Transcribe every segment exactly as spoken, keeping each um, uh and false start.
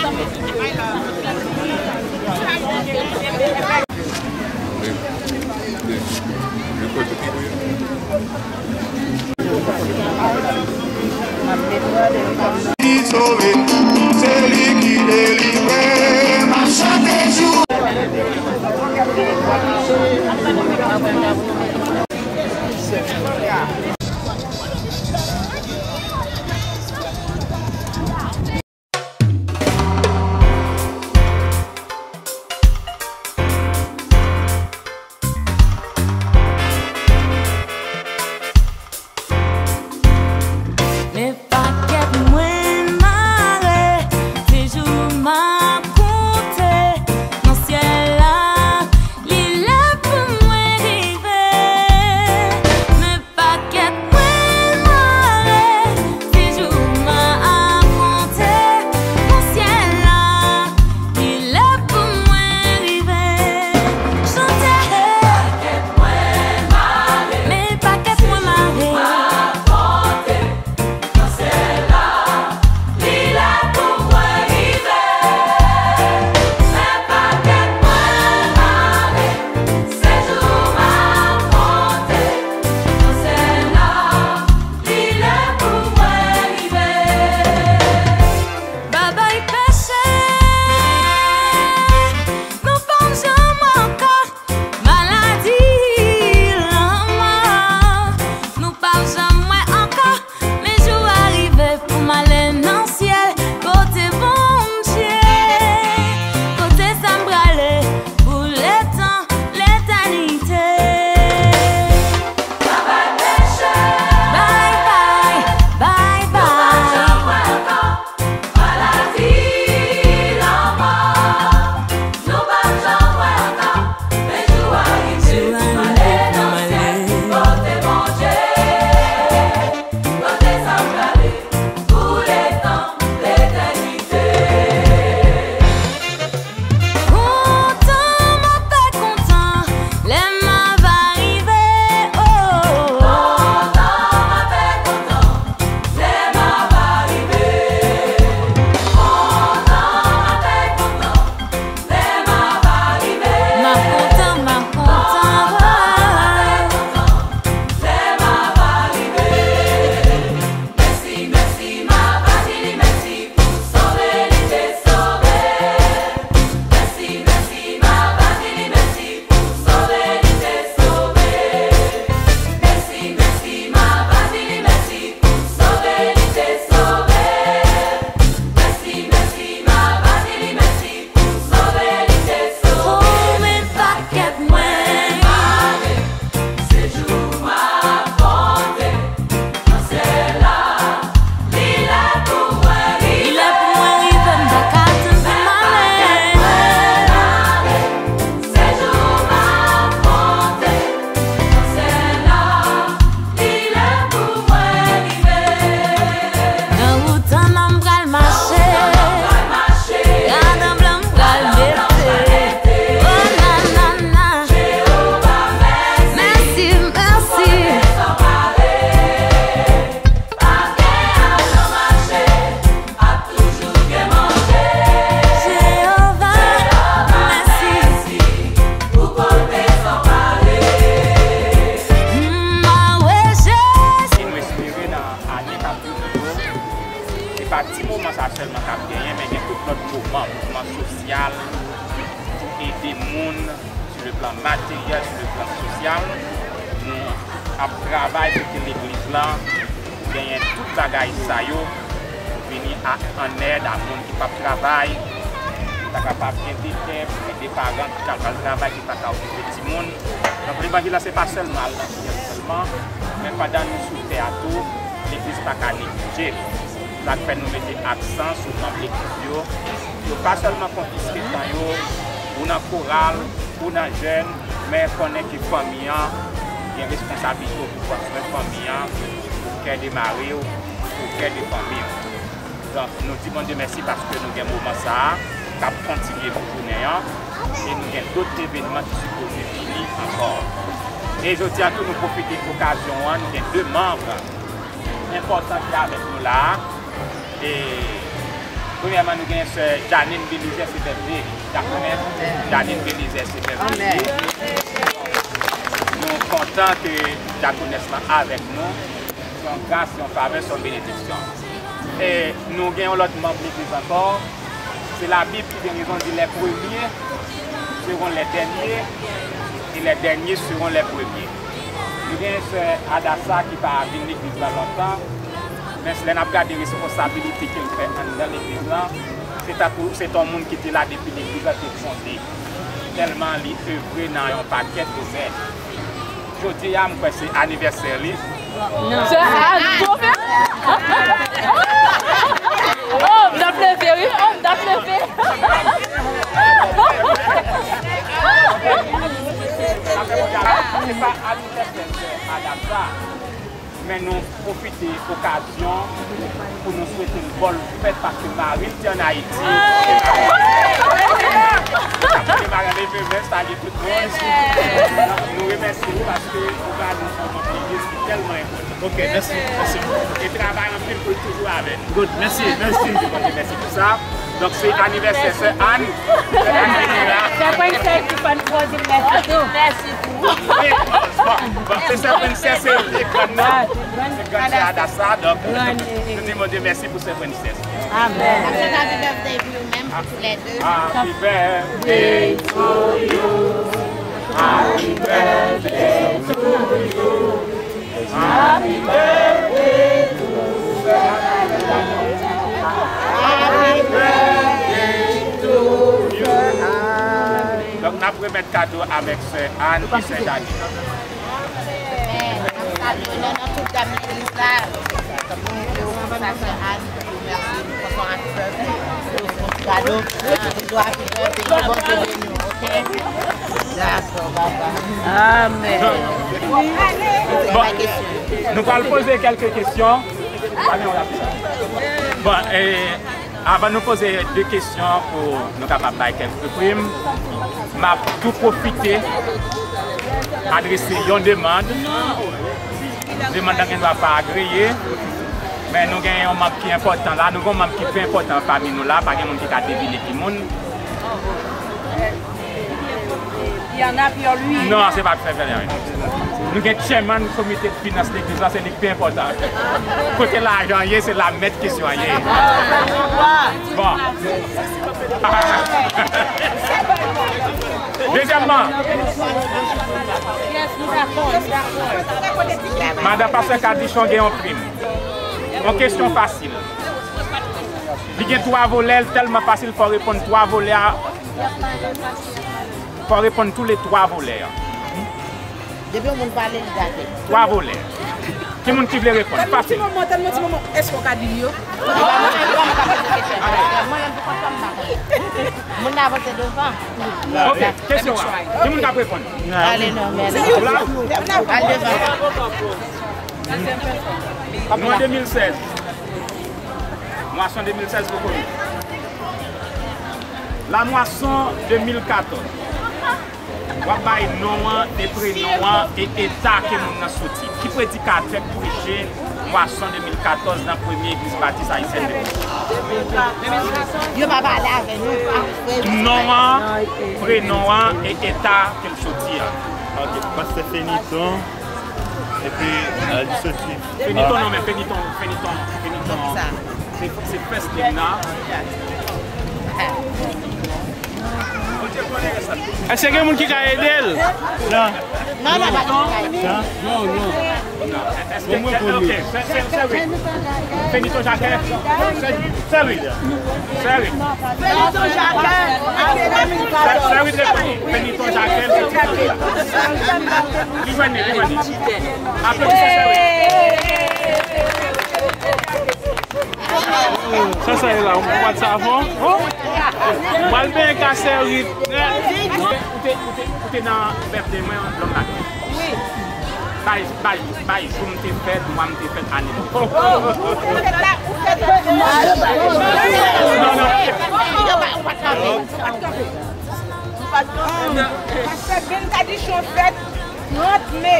Ki sove, se li ki delivre m. M ap chante jou. Men pakèt mwen mare, se jou m ap konte nan syèl la, li lè pou mwen rive. Men pakèt mwen mare, se jou m ap konte nan syèl la, li lè pou mwen rive. Chante. Men pakèt mwen mare. Babay peche, nou p ap janm ankò. Maladi, lanmò, nou p ap janm wè ankò. Men jou a rive pou m ale nan syèl, kote Bondye, kote sa m prale pou letan letènite. Bye bye, bye bye. Kontan, m ap fè kontan, lè m ava rive, oh. Kontan, m ap fè kontan, lè m ava rive. Kontan, m ap fè kontan, lè m ava rive. M ap kontan, m ap kontan, oh. Kontan, m ap fè kontan, lè m ava rive. Mèsi, mèsi, m ava di li mèsi pou sove li te sove. Mèsi, mèsi, m ava di li mèsi pou sove li te sove. Mèsi, mèsi, m ava di li mèsi pou sove li te sove. Mèsi, mèsi, m ava di li mèsi pou sove li te sove. Oh, men pakèt mwen. Se jou m ap konte nan syèl la. Li lè pou mwen rive. Li lè pou mwen rive, m pa ka tann pou m ale. Se jou m ap konte nan syèl la. Li lè pou mwen rive. Nan wout an an m pral mache. Rad an blan m pral mete. Oh, nanana. Mèsi, mèsi. Jewova, mèsi. Mwen espere nan ane k ap vini yo, se pa ti moman sa sèlman k ap genyen, men gen tout lòt moman, moman sosyal, pou ede moun, sou le plan materyèl, sou le plan sosyal. Nou ap travay pou ke legliz lan genyen tout bagay sa yo, pou vini a, an èd a moun ki p ap travay, ki pa kapab gen de tè, pou gen de paran ki pral travay, ki pa ka okipe timoun. Donk, levanjil la, se pa sèlman al nan syèl sèlman, men pandan nou sou tè a tou, legliz pa ka neglije. Sa k fè nou mete aksan sou manm legliz yo, pou yo pa sèlman konfiske tan yo, ou nan koral, ou nan jèn, men konnen ke fanmi an gen responsablite pou pran swen fanmi an, pou kè de mari w, pou kè de fanmi w. Donk, nou di Bondye mèsi paske nou gen moman sa a, k ap kontinye pou jounen an, e nou gen dòt evènman ki sipoze vini ankò. E jodi a tou, nou pwofite okazyon an, nou gen de manm enpòtan ki avèk nou la a. E Premyèman, nou gen sè Janine Belizaire Sepèvde, dyakonès Janine Belizaire Sepèvde. Nou kontan ke dyakonès lan avèk nou. Se yon gras, se yon favè, se yon benediksyon. E nou gen yon lòt manm legliz ankò. Se Labib ki gen rezon di, les premiers seront les derniers et les derniers seront les premiers. Nou gen sè Adassa ki pa vin legliz la lontan, men lè n ap gade responsabilite ke l fè anndan legliz lan, se tankou se t on moun ki te la depi legliz la te fonde. Tèlman li evre nan yon pakèt domèn. Jodi a, m kwè se anivèsè li. Se a, oh, m t ap leve, wi. Oh, m t ap leve. Se pa anivèsè sè Adassa, men nou pwofite okazyon pou nou swete l bòn fèt, paske mari l te ann Ayiti. E mari l leve men, salye tout moun. Nou remèsye w paske ou ba nou yon legliz ki tèlman enpòtan. Ok, mèsi, mèsi. E travay anpil pou l toujou avè nou. Good, mèsi, mèsi. Mèsi pou sa. Donk, se anivèsè sè Ann. Sè Ann vini la. Sè Princess ki fè n poze mèsi tou. Mèsi tou. Bon, bon, se sè Princess, se grann nan. Se grann sè Adassa, donk, nou di Bondye mèsi pou sè Princess. Amèn. N ap chante happy birthday pou yo menm, lè de. Happy birthday to you. Happy birthday to you. Happy birthday to you. Happy birthday to you. Donk, n ap remèt kado avèk sè Ann e sè Dani. Amen. N ap salye w nan, nan tout dam legliz la. Nou di w konsa, sè Ann, nou di w mèsi, nou kontan happy birthday. Nou ofri w ti kado. Toujou happy birthday, ke Bondye beni w, ok? Dakò, bye bye. Amen. Bon, nou pral poze kèlke kesyon. Bon, e, avan nou poze de kesyon pou nou kapab bay kèlke prim, m ap tou pwofite adrese yon demann. Demann nan gendwa pa agreye, men nou gen yon manm ki enpòtan la. Nou gen yon manm ki pi enpòtan pami nou la. Pa gen moun ki ka devine ki moun. Il y en a pire, lui. Non, se pa fè fè. Nou gen chairman komite de finans legliz la, se li ki pi enpòtan. Kote lajan ye, se la mèt kesyon an ye. Bon. Dezyèmman, madan pastè Kadichon gen yon prim. Yon kesyon fasil. Li gen twa volè, l tèlman fasil, fò w reponn twa volè a. Fò w reponn tou le twa volè a. Depi yon moun pale, li gate. Twa volè. Ki moun ki vle reponn? Fasil. Tann yon ti moman, tann yon ti moman. Èske w ka di l yo? Li pa mwen, li pa mwen k ap poze kesyon. Mwen menm, pou kont mwen, m pa konnen. Moun nan avanse devan. Ok, kesyon an. Ki moun k ap reponn? Ale non, men. Ou la? Al devan. Nou an de mil sèz. Mwason de mil sèz poko rive. La mwason de mil katòz. W ap bay non an, e prenon an, e eta ke moun nan soti. Ki predikatè k preche mwason de mil katòz nan premye egliz batis ayisyèn de Pòtoprens? Yo pa pale avè nou. Non an, prenon an, e eta ke l soti a. Ok, pastè Feniton. Epi, euh, li soti. Feniton non, men Feniton, Feniton, Feniton. Se, se first name nan. Èske gen moun ki ka ede l? Non. Non, non, non. Non, non. Èske, ok, sè, sè, sè Ruth. Feniton Jacquet. Sè, sè Ruth. Sè Ruth. Feniton Jacquet. Sè, sè Ruth reponn. Feniton Jacquet. Li jwenn li, li jwenn li. Aplodisman, sè Ruth. Sa, sa ye la, yon bwat savon. Oh! M pral benyen ka sè Ruth. Ou te, ou te, ou te nan birthday mwen, lòm la. Wi. Bay, bay, bay, jou m te fèt, mwa m te fèt, ane m te fèt. Ou fèt la, ou fèt la. Non, non. Ou pa t kanpe. Ou pa t kanpe. Pastè Ben Kadichon fèt trant me.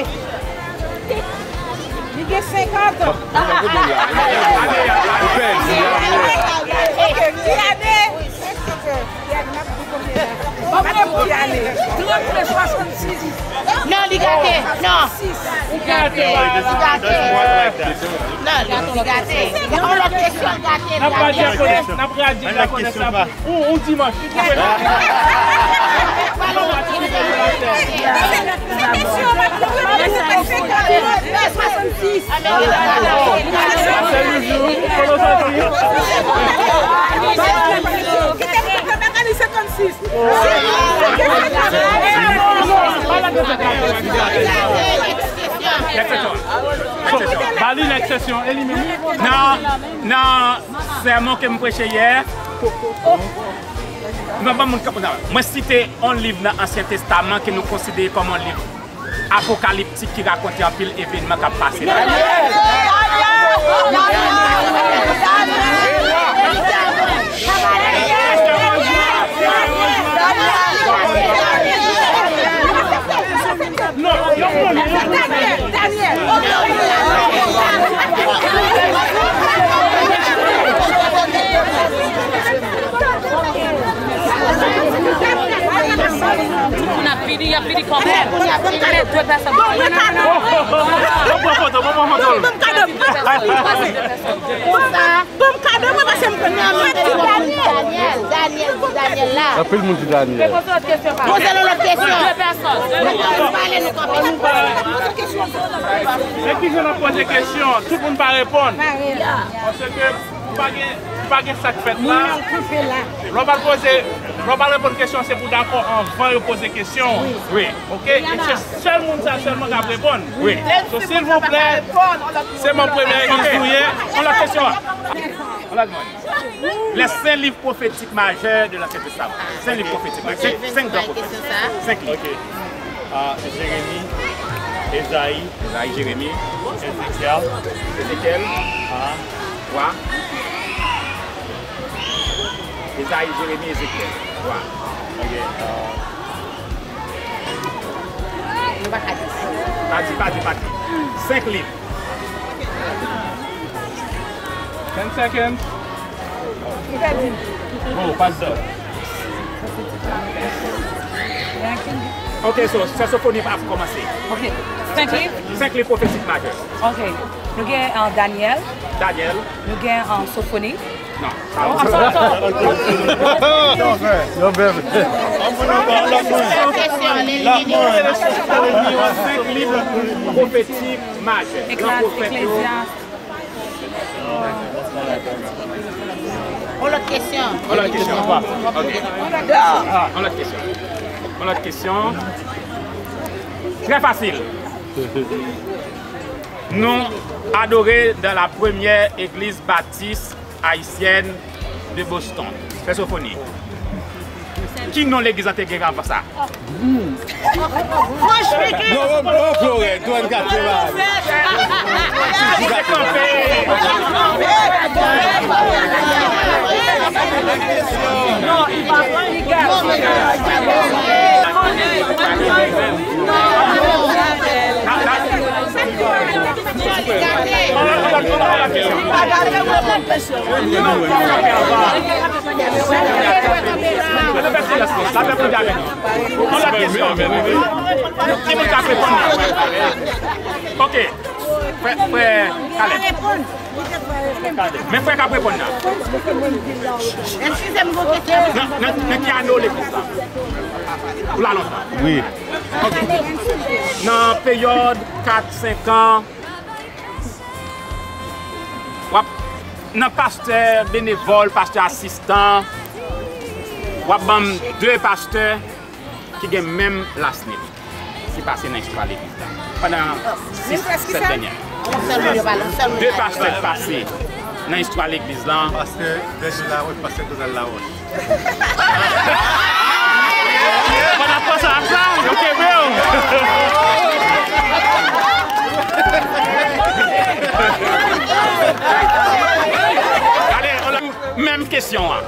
Li gen senkant an. Ou pèdi. Ok, ki Non. Ou gate. Ou gate. Non, li gate. On lòt kesyon, gate. N ap gade Dyakonès, n ap gade Dyakonès la. Ou, ou dimanch. Ba li nèg sesyon, e li menm. Nan, nan sèmon ke m preche yè, mwen ban moun k ap, mwen site yon liv nan Ansyen Testaman ke nou konsidere kòm yon liv apokaliptik ki rakonte anpil evenman k ap pase nan Moun ap vini, y ap vini kòmè. Alè, de pèsòn. Non, non, non, non. Bon, bon, bon, bon, bon, bon, bon. Bon, bon, kado mwen pase m pran nan men ti Daniel. Daniel, Daniel, di Daniel la. Anpil moun di Daniel. Poze lòt kesyon. Poze lòt kesyon. De pèsòn. Nou pale, nou kanpe. E ki jan n ap poze kesyon? Tout moun pa reponn. Paske pa gen, pa gen sa k fèt la. Lè w pral poze, lè w pral reponn kesyon, se pou dakò anvan yo poze kesyon. Wi. Ok? E se sèl moun sa sèlman k ap reponn. Wi. So, silvouplè, se manm premyè egliz nou ye. On lòt kesyon. On lòt moun. Les cinq livres prophétiques majeurs de l'Ancien Testament. Cinq livres prophétiques majeurs. Cinq, cinq grands prophètes. Cinq livres. Ok. Ah, Jérémie, Ésaïe. Ésaïe, Jérémie. Ézéchiel. Ézéchiel. Ah. Wa. Ésaïe, Jérémie, Ézéchiel. Wa. Ok. Ah. Nou pa ka di. Pa di, pa di, pa di. Senk liv. Ten seconds. Go, pas done. Ok, so, sè Sofoni ap kòmanse. Ok. Senk liv? Senk liv pwofetik majè. Ok. Nou gen, uh, Daniel. Daniel. Nou gen, uh, Sofoni. Non. Oh, I'm sorry, I'm sorry. Yo, baby. Senk liv pwofetik majè. Gran pwofèt yo. Eklezyas. On lòt kesyon. On lòt kesyon. Ok. On lòt kesyon. On lòt kesyon. Trè fasil. Nou adore dans la première église baptiste haïtienne de Boston. Sè Sofoni. Ki non legliz lan te gen anvan sa? Yo, yo, yo, Florent, trannkat te mal. Ok. Frè, frè Kalèb. Men frè k ap reponn nan. Nan, nan, nan ki ane w legliz la? Ou la lontan? Wi. Ok. Nan peryòd kat, senk an, w ap nan pastè benevòl, pastè asistan, w ap ban m de pastè ki gen menm last name ki pase nan istwa legliz la pandan sis, sèt dènye ane. De pastè k pase nan istwa legliz la. Pastè Dèjè Lawòch, pastè Donald Lawòch. Pandan pase ak sa, yo kenbe w. Ale, menm kesyon an.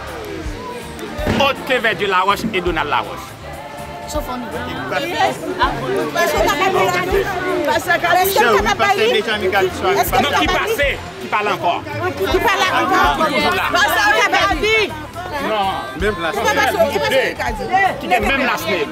Autre que Verdier Laroche et Donald Laroche. Sofoni. Pastè Kalista. Pastè Kalista. Non, ki pase, ki pale ankò. Ki pale ankò. Pastè Kalista. Non. Menm last name. Ki gen menm last name.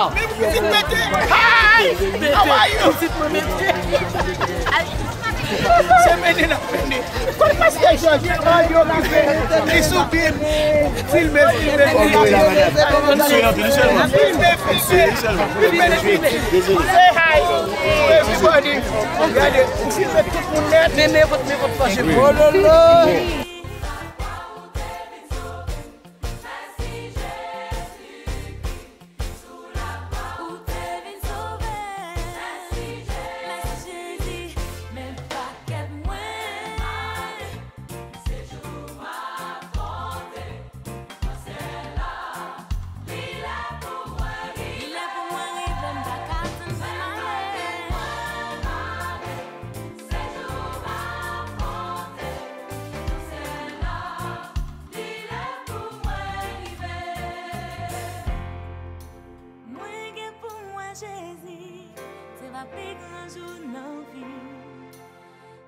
Wow. Pitit mete. Hi! How are you? Pitit mwen mete. Se mennen n ap mennen. Kote pastè Jòj? An, li okipe. Li sou bib. Filme, filme, filme. Filme, filme. Filme, filme. Say hi to everybody. Gade, ou filme tout moun nèt. Men, men, men, men, men, men. Oh là là. Ou te vin sove. Mèsi Jezi, men pakèt mwen. Se jou m ap konte. Paske la, li lè pou mwen rive. Li lè pou mwen rive, m pa ka tann pou m ale. Se jou m ap konte. Paske la, li lè pou mwen rive. Mwen gen pou mwen Jezi, se pa pi gran jou nan vi m.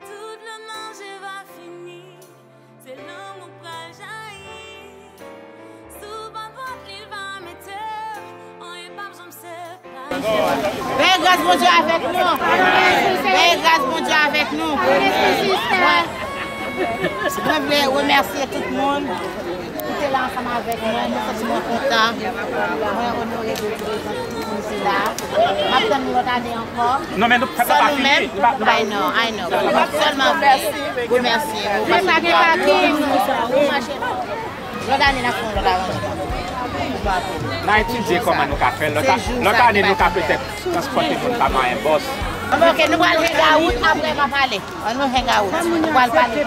Tout le manje va fini, se lanmou k pral jayi. Sou bò dwat li l va mete m, anyen p ap janm separe. Bèl gras Bondye avèk nou. Bèl gras Bondye avèk nou. Mwen, mwen vle remèsye tout moun ki te la ansanm avèk mwen. Mwen santi mwen kontan. Mwen onore de prezans tout moun ki la. M ap tann nou lòt ane ankò. Non, men nou, fèt la pa fini. Nou pa, nou pa... I know, I know. M ap sèlman vle remèsye nou. Men pa gen pati. Lòt ane, n ap fè yon lòt aranjman. N a etidye kòman nou ka fè. Lòt a-, lòt ane, nou ka petèt transpòte moun pa mwayen bòs. Ok, nou pral hang out, apre n ap pale. Ann nou hang out. Nou pral pale.